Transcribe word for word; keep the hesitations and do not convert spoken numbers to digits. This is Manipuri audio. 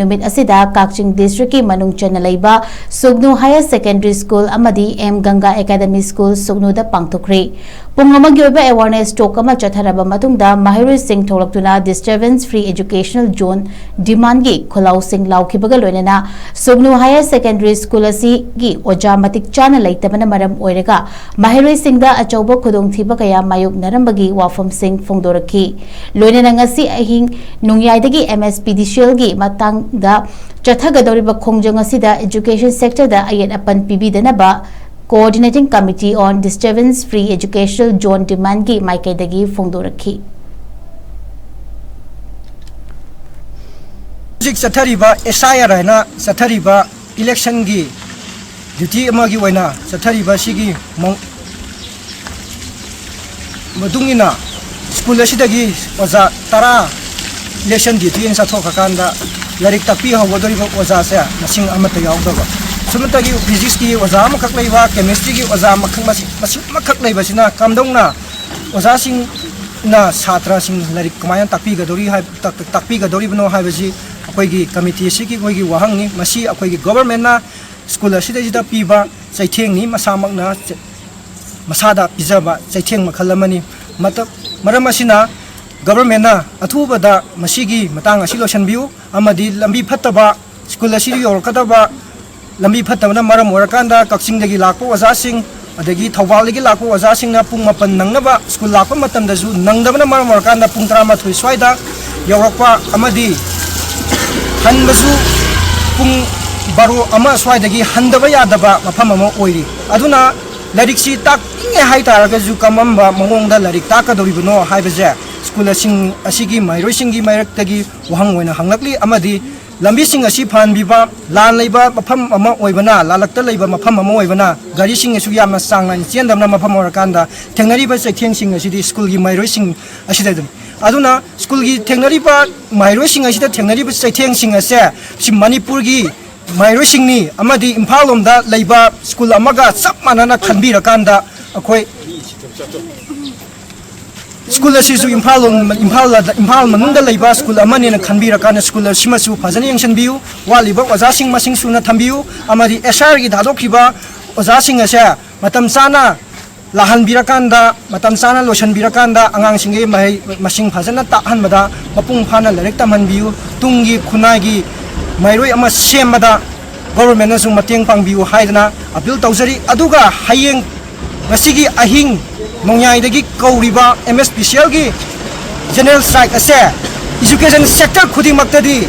ꯅꯨꯃꯤꯠ ꯑꯁꯤꯗ ꯀꯛꯆꯤꯡ ꯗꯤꯁꯇ꯭ꯔꯤꯛꯀꯤ ꯃꯅꯨꯡ ꯆꯟꯅ ꯂꯩꯕ ꯁꯨꯒꯅꯨ ꯍꯥꯌꯔ ꯁꯦꯀꯦꯟꯗꯔꯤ ꯁ꯭ꯀꯨꯜ ꯑꯃꯗꯤ ꯑꯦꯝ ꯒꯪꯒꯥ ꯑꯦꯀꯥꯗꯃꯤ ꯁ꯭ꯀꯨꯜ ꯁꯨꯒꯅꯨꯗ ꯄꯥꯡꯊꯣꯛꯈ꯭ꯔꯦ꯫ ꯄꯨꯡ ꯑꯃꯒꯤ ꯑꯣꯏꯕ awareness talk ꯑꯃ ꯆꯠꯊꯔꯕ ꯃꯇꯨꯡꯗ ꯃꯍꯩꯔꯣꯏꯁꯤꯡ ꯊꯣꯛꯂꯛꯇꯨꯅ disturbance free educational zone demandꯒꯤ ꯈꯣꯜꯂꯥꯎꯁꯤꯡ ꯂꯥꯎꯈꯤꯕꯒ ꯂꯣꯏꯅꯅ ꯁꯨꯒꯅꯨ ꯍꯥꯌꯔ ꯁꯦꯀꯦꯟꯗꯔꯤ ꯁ꯭ꯀꯨꯜ ꯑꯁꯤꯒꯤ ꯑꯣꯖꯥ ꯃꯇꯤꯛ ꯆꯥꯅ ꯂꯩꯇꯕꯅ ꯃꯔꯝ ꯑꯣꯏꯔꯒ ꯃꯍꯩꯔꯣꯏꯁꯤꯡꯗ ꯑꯆꯧꯕ ꯈꯨꯗꯣꯡꯊꯤꯕ ꯀꯌꯥ ꯃꯥꯌꯣꯛꯅꯔꯝꯕꯒꯤ ꯋꯥꯐꯝꯁꯤꯡ ꯐꯣꯡꯗꯣꯔꯛꯈꯤ꯫ ꯂꯣꯏꯅꯅ ꯉꯁꯤ ꯑꯍꯤꯡ ꯅꯣꯡꯌꯥꯏꯗꯒꯤ MSPDCLꯒꯤ ꯃꯇꯥꯡꯗ ꯆꯠꯊꯒꯗꯧꯔꯤꯕ ꯈꯣꯡꯖꯪ ꯑꯁꯤꯗ education sectorꯗ ꯑꯌꯦꯠ ꯑꯄꯟ ꯄꯤꯕꯤꯗꯅꯕ Coordinating Committee on Disturbance Free Educational Zone demandꯒꯤ ꯃꯥꯏꯀꯩꯗꯒꯤ ꯐꯣꯡꯗꯣꯔꯛꯈꯤ꯫ ꯍꯧꯖꯤꯛ ꯆꯠꯊꯔꯤꯕ SIR ꯍꯥꯏꯅ ꯆꯠꯊꯔꯤꯕ electionꯒꯤ duty ꯑꯃꯒꯤ ꯑꯣꯏꯅ ꯆꯠꯊꯔꯤꯕ ꯁꯤꯒꯤ ꯃꯑꯣꯡ-, ꯃꯇꯨꯡ ꯏꯟꯅ ꯁ꯭ꯀꯨꯜ ꯑꯁꯤꯗꯒꯤ ꯑꯣꯖꯥ ꯇꯔꯥ election duty ꯑꯣꯏꯅ ꯆꯠꯊꯣꯛꯈ꯭ꯔꯀꯥꯟꯗ ꯂꯥꯏꯔꯤꯛ ꯇꯥꯛꯄꯤ ꯍꯧꯒꯗꯧꯔꯤꯕ ꯑꯣꯖꯥꯁꯦ ꯃꯁꯤꯡ ꯑꯃꯠꯇ ꯌꯥꯎꯗꯕ, ꯁꯨꯞꯅꯇꯒꯤ physicsꯀꯤ ꯑꯣꯖꯥ ꯑꯃꯈꯛ ꯂꯩꯕ, chemistryꯒꯤ ꯑꯣꯖꯥ ꯃꯈꯜ ꯃꯁꯤꯡ, ꯃꯁꯤꯡ ꯑꯃꯈꯛ ꯂꯩꯕꯁꯤꯅ ꯀꯝꯗꯧꯅ ꯑꯣꯖꯥꯁꯤꯡꯅ ꯁꯥꯇ꯭ꯔꯁꯤꯡ ꯂꯥꯏꯔꯤꯛ ꯀꯃꯥꯏꯅ ꯇꯥꯛꯄꯤꯒꯗꯧꯔꯤ ꯍꯥꯏ-, ꯇꯥꯛ-, ꯇꯥꯛꯄꯤꯒꯗꯧꯔꯤꯕꯅꯣ ꯍꯥꯏꯕꯁꯤ ꯑꯩꯈꯣꯏꯒꯤ committee ꯑꯁꯤꯒꯤ ꯑꯩꯈꯣꯏꯒꯤ ꯋꯥꯍꯪꯅꯤ꯫ ꯃꯁꯤ ꯑꯩꯈꯣꯏꯒꯤ governmentꯅ ꯁ꯭ꯀꯨꯜ ꯑꯁꯤꯗꯩꯁꯤꯗ ꯄꯤꯕ ꯆꯩꯊꯦꯡꯅꯤ, ꯃꯁꯥꯃꯛꯅ ꯆ-, ꯃꯁꯥꯗ ꯄꯤꯖꯕ ꯆꯩꯊꯦꯡ ꯃꯈꯜ ꯑꯃꯅꯤ꯫ ꯃꯇꯝ, ꯃꯔꯝ ꯑꯁꯤꯅ governmentꯅ ꯑꯊꯨꯕꯗ ꯃꯁꯤꯒꯤ ꯃꯇꯥꯡ ꯑꯁꯤ ꯂꯣꯏꯁꯤꯟꯕꯤꯌꯨ ꯑꯃꯗꯤ ꯂꯝꯕꯤ ꯐꯠꯇꯕ, ꯁ꯭ꯀꯨꯜ ꯑꯁꯤꯗ ꯌꯧꯔꯛꯀꯗꯕ ꯂꯝꯕꯤ ꯐꯠꯇꯕꯅ ꯃꯔꯝ ꯑꯣꯏꯔꯀꯥꯟꯗ ꯀꯛꯆꯤꯡꯗꯒꯤ ꯂꯥꯛꯄ ꯑꯣꯖꯥꯁꯤꯡ, ꯑꯗꯒꯤ ꯊꯧꯕꯥꯜꯗꯒꯤ ꯂꯥꯛꯄ ꯑꯣꯖꯥꯁꯤꯡꯅ ꯄꯨꯡ ꯃꯥꯄꯟ ꯅꯪꯅꯕ ꯁ꯭ꯀꯨꯜ ꯂꯥꯛꯄ ꯃꯇꯝꯗꯁꯨ ꯅꯪꯗꯕꯅ ꯃꯔꯝ ꯑꯣꯏꯔꯀꯥꯟꯗ ꯄꯨꯡ ꯇꯔꯥꯃꯥꯊꯣꯏ ꯁ꯭ꯋꯥꯏꯗ ꯌꯧꯔꯛꯄ ꯑꯃꯗꯤ ꯍꯟꯕꯁꯨ ꯄꯨꯡ ꯕꯥꯔꯣ ꯑꯃ ꯁ꯭ꯋꯥꯏꯗꯒꯤ ꯍꯟꯗꯕ ꯌꯥꯗꯕ ꯃꯐꯝ ꯑꯃ ꯑꯣꯏꯔꯤ꯫ ꯑꯗꯨꯅ ꯂꯥꯏꯔꯤꯛꯁꯤ ꯇꯥꯛꯅꯤꯡꯉꯦ ꯍꯥꯏ ꯇꯥꯔꯒꯁꯨ ꯀꯔꯝꯕ ꯃꯑꯣꯡꯗ ꯂꯥꯏꯔꯤꯛ ꯇꯥꯛꯀꯗꯧꯔꯤꯕꯅꯣ ꯍꯥꯏꯕꯁꯦ ꯁ꯭ꯀꯨꯜꯁꯤꯡ ꯑꯁꯤꯒꯤ ꯃꯍꯩꯔꯣꯏꯁꯤꯡꯒꯤ ꯃꯥꯏꯔꯛꯇꯒꯤ ꯋꯥꯍꯪ ꯑꯣꯏꯅ ꯍꯪꯂꯛꯂꯤ꯫ ꯑꯃꯗꯤ ꯂꯝꯕꯤꯁꯤꯡ ꯑꯁꯤ ꯐꯍꯟꯕꯤꯕ, ꯂꯥꯟ ꯂꯩꯕ ꯃꯐꯝ ꯑꯃ ꯑꯣꯏꯕꯅ, ꯂꯥꯜꯂꯛꯇ ꯂꯩꯕ ꯃꯐꯝ ꯑꯃ ꯑꯣꯏꯕꯅ ꯒꯥꯔꯤꯁꯤꯡ ꯑꯁꯨ ꯌꯥꯝꯅ ꯆꯥꯡ ꯅꯥꯏꯅ ꯆꯦꯟꯗꯕꯅ ꯃꯐꯝ ꯑꯣꯏꯔꯀꯥꯟꯗ ꯊꯦꯡꯅꯔꯤꯕ ꯆꯩꯊꯦꯡꯁꯤꯡ ꯑꯁꯤꯗꯤ ꯁ꯭ꯀꯨꯜꯒꯤ ꯃꯍꯩꯔꯣꯏꯁꯤꯡ ꯑꯁꯤꯗ ꯑꯗꯨꯝ꯫ ꯑꯗꯨꯅ ꯁ꯭ꯀꯨꯜꯒꯤ ꯊꯦꯡꯅꯔꯤꯕ ꯃꯍꯩꯔꯣꯏꯁꯤꯡ ꯑꯁꯤꯗ ꯊꯦꯡꯅꯔꯤꯕ ꯆꯩꯊꯦꯡꯁꯤꯡ ꯑꯁꯦ ꯁꯤ ꯃꯅꯤꯄꯨꯔꯒꯤ ꯃꯍꯩꯔꯣꯏꯁꯤꯡꯅꯤ ꯑꯃꯗꯤ ꯏꯝꯐꯥꯜ ꯂꯣꯝꯗ ꯂꯩꯕ ꯁ꯭ꯀꯨꯜ ꯑꯃꯒ ꯆꯞ ꯃꯥꯟꯅꯅ ꯈꯟꯕꯤꯔꯀꯥꯟꯗ ꯑꯩꯈꯣꯏ ꯁ꯭ꯀꯨꯜ ꯑꯁꯤꯁꯨ ꯏꯝꯐꯥꯜ ꯂꯣꯝ-, ꯏꯝꯐꯥꯜ ꯂꯗ-, ꯏꯝꯐꯥꯜ ꯃꯅꯨꯡꯗ ꯂꯩꯕ ꯁ꯭ꯀꯨꯜ ꯑꯃꯅꯦꯅ ꯈꯟꯕꯤꯔꯀꯥꯟꯗ ꯁ꯭ꯀꯨꯜ ꯑꯁꯤꯃꯁꯨ ꯐꯖꯅ ꯌꯦꯡꯁꯤꯟꯕꯤꯌꯨ꯫ ꯋꯥꯠꯂꯤꯕ ꯑꯣꯖꯥꯁꯤꯡ ꯃꯁꯤꯡ ꯁꯨꯅ ꯊꯝꯕꯤꯌꯨ꯫ ꯑꯃꯗꯤ ꯑꯦꯁ ꯑꯥꯔꯒꯤ ꯊꯥꯗꯣꯛꯈꯤꯕ ꯑꯣꯖꯥꯁꯤꯡ ꯑꯁꯦ ꯃꯇꯝ ꯆꯥꯅ ꯂꯥꯛꯍꯟꯕꯤꯔꯀꯥꯟꯗ, ꯃꯇꯝ ꯆꯥꯅ ꯂꯣꯏꯁꯤꯟꯕꯤꯔꯀꯥꯟꯗ ꯑꯉꯥꯡꯁꯤꯡꯒꯤ ꯃꯍꯩ ꯃꯁꯤꯡ ꯐꯖꯅ ꯇꯥꯛꯍꯟꯕꯗ ꯃꯄꯨꯡ ꯐꯥꯅ ꯂꯥꯏꯔꯤꯛ ꯇꯝꯍꯟꯕꯤꯌꯨ꯫ ꯇꯨꯡꯒꯤ ꯈꯨꯟꯅꯥꯏꯒꯤ ꯃꯍꯩꯔꯣꯏ ꯑꯃ ꯁꯦꯝꯕꯗ ꯒꯣꯕꯔꯃꯦꯟꯅꯁꯨ ꯃꯇꯦꯡ ꯄꯥꯡꯕꯤꯌꯨ ꯍꯥꯏꯗꯅ ꯑꯄꯤꯜ ꯇꯧꯖꯔꯤ꯫ ꯑꯗꯨꯒ ꯍꯌꯦꯡ ꯉꯁꯤꯒꯤ ꯑꯍꯤꯡ ꯅꯣꯡꯌꯥꯏꯗꯒꯤ ꯀꯧꯔꯤꯕ ꯑꯦꯝ ꯑꯦꯁ ꯄꯤ ꯁꯤ ꯑꯦꯜꯒꯤ ꯖꯦꯅꯔꯦꯜ ꯁ꯭ꯇ꯭ꯔꯥꯏꯛ ꯑꯁꯦ ꯏꯖꯨꯀꯦꯁꯟ ꯁꯦꯛꯇꯔ ꯈꯨꯗꯤꯡꯃꯛꯇꯗꯤ